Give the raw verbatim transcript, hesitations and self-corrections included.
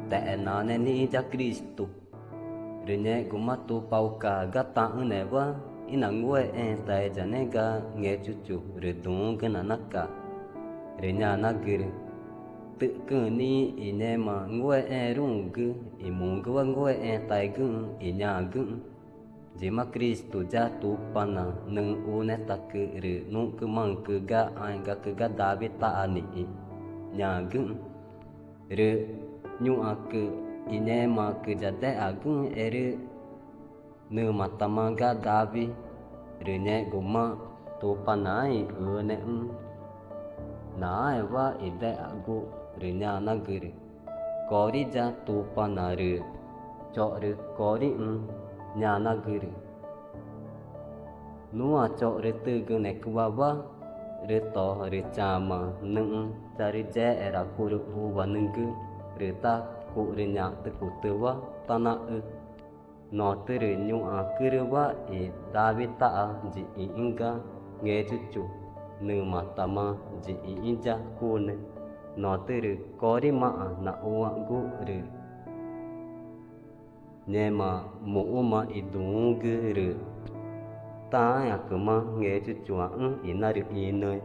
Texé nane nixĩ ya Cristu. Rü ngẽxguma tupauca ga taxü̃newa ínangúexẽẽtaeyane ga Ngechuchu rü duü̃xü̃güna naca. Rü ñanagürü: —Tü̱xcüü̃ nixĩ i ngẽma ngúexẽẽruü̃gü i mugüwa ngúexẽẽtaegüxü̃ i ñagüxü̃. Yima Cristu ya Tupana nüxü̃ unetacü rü nuxcümaü̃cü ga ãẽ̱xgacü ga Dabítaxa nixĩ, ñagüxü̃. Rü ñuxãcü i ngẽmaãcü yadexagüxü̃ erü nümatama ga Dabí. Rü ngẽxguma Tupanaãẽ i Üünexü̃ naãẽwa idexa̱xgu, rü ñanagürü: —Cori ya Tupana rü chorü Corixü̃, ñanagürü. Nuã chorü tügünecüwawa, rü to rü chama nüxü̃ charüyexera curü uwanügü, rü tá curü ñaxtücutüwa tanaxü. Notürü ñuxãcürüwa i Dabítaxa yixĩxü̃ ga Ngechuchu, nümatama yixĩxü̃ ya cune. Notürü corimaã naxuã̱xgu rü ngẽma muxü̃ma i duü̃xü̃gü rü taãẽãcüma Ngechuchuaxü̃ i narüxĩnüẽ.